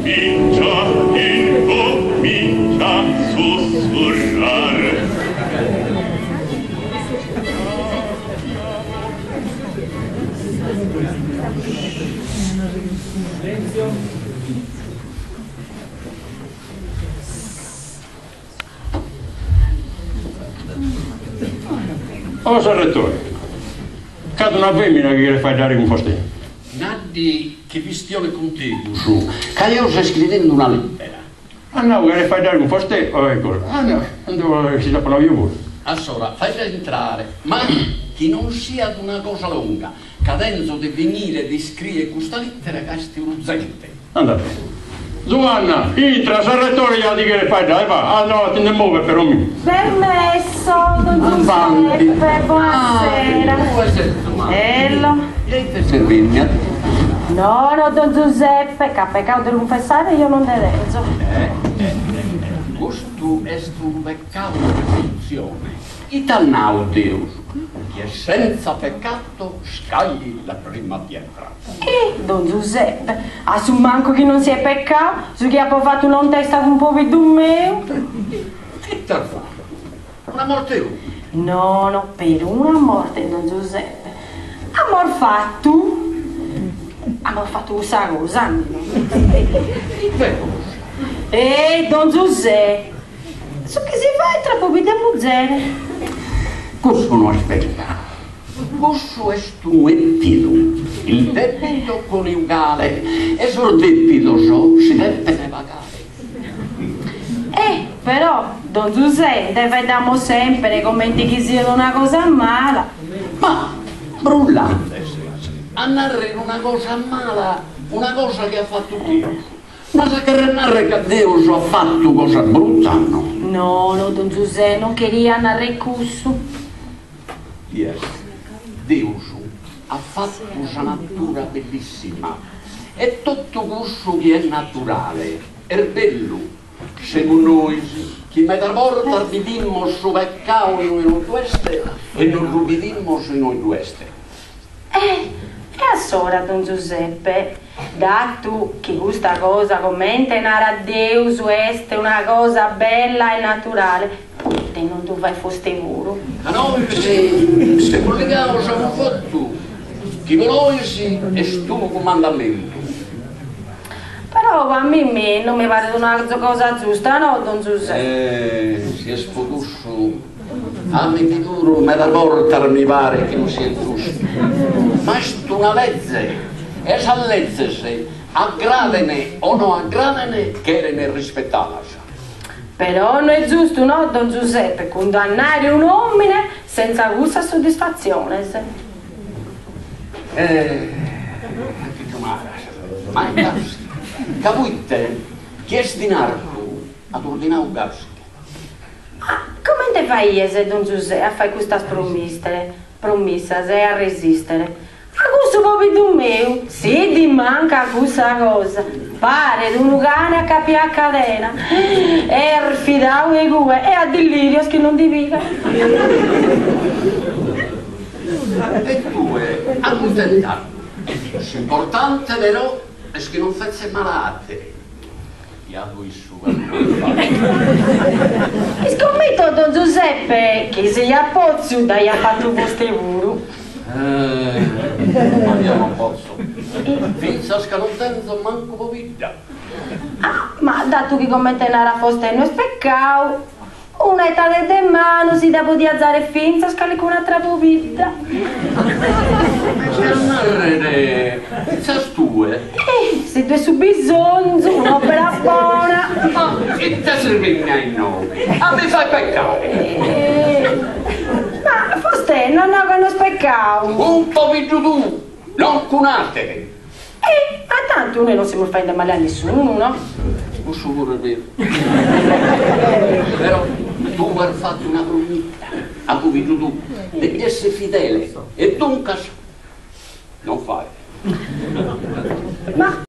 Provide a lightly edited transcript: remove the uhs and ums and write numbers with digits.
Incomincia, incomincia a sussurrar. O s'arretore, ch'at una femina chi cheret faeddare cun vostè. Nadi chi chistionet cun tegus, ca eo so iscrivende una littera. At nau chi cheret faeddare cun vostè o e cosa. Ah no, ando si l'apo nau eo puru. Assora, faedda intrare, ma chi non siat una cosa longa, ca tenzo de finire de iscrier custa littera ca est urzente. Andat bene. Zuanna, intra, s'arretore ja ti cheret faeddare, va, ah no, ti nde movet però mi. Permesso, don Giuseppe, bonasera. Ello. Ite servimia? No, no, don Giuseppe, ca pecadu de cunfessare eo non nde tenzo. Eh, eh, eh, custu est unu pecadu de presuntzione. Ite at nau Deus? Chi est senza peccato scagli la prima pietra. Eh, don Giuseppe, a su mancu chi non siet pecadu su chi apo fatu una 'olta cun pobiddu meu. Ite as fatu? Una morte 'e No, no, peruna morte, don Giuseppe. Amos fatu, amos fatu cussa cosa, no. Ite cosa? Eh, don Giusè, su chi si faet tra pobiddu e muzere. Cussu no est pecadu. Cussu est unu 'etidu, il debito coniugale, e sos depidos si depene pagare. Eh, però, don Zusè, nde faeddamos sempre comente chi siat una cosa mala. Ma, brullandes, a narrer una cosa mala, una cosa chi at fatu Deus, ma si cheret narrer ca Deus at fatu cosas brutas, no? No, no, don Zusè, non cheria narrer cussu. Bies, Deus at fatu sa natura bellissima e totu cussu chi est naturale est bellu, semus nois chi medas bortas bidimos su pecau inue non ddu est e non ddu bidimos inue ddu est. E e assora, don Giuseppe, datu chi custa cosa comente narat Deus est una cosa bella e naturale, Poite non ddu fait vostè puru? Ca nois semus ligados a unu votu chi po nois est unu cumandamentu. Però a mimmi non mi paret una cosa giusta, no, don Giusè? Eh, si est po cussu, a mimmi puru meda bortas mi paret chi non siet giustu. Ma est una leze, e sas lezes, agradene o no agradene, cheren rispetadas. Però no est giustu, no, don Giuseppe, cundannare un'òmine sentza cussas soddisfatziones. Eh, anche ddu naras, ma est gasi, ca poite chi est in artu at ordinau gasi. Ma comente faies, don Giusè, a fai custas promissas e a resistere? A cussu pobiddu meu, si ddi mancat cussa cosa, paret unu cane acapiau a cadena, est fidau 'e cue e at dillirios chi non ndi pigat. E tue acuntentaddu. S'importante però est chi non fetzet male a àtere. Iscommito, don Giuseppe, chi si iat potziu dd'aiat fatu vostè puru. Eh, ma deo non potzo. Fintzas ca non tenzo mancu pobidda. Ah, ma datu chi comente narat vostè no est pecau, Una 'etada de manu si dda podiat zare fintzas calicun'atra pobidda. Est a nàrrere, fintzas tue? Eh, si ddu est su bisonzu, un'òpera bona. Ma ite servimia a inoghe? A mi fai pecare? Eh, ma vostè no at nau ca no est pecau. Cun pobiddu tuu, non cun àtere. Eh, ma tantu nois non semus faende male a nessunu, no? Cussu puru est beru. Però tue as fatu una promita a pobiddu tuu de ddi esser fidele e duncas non fait. Ma.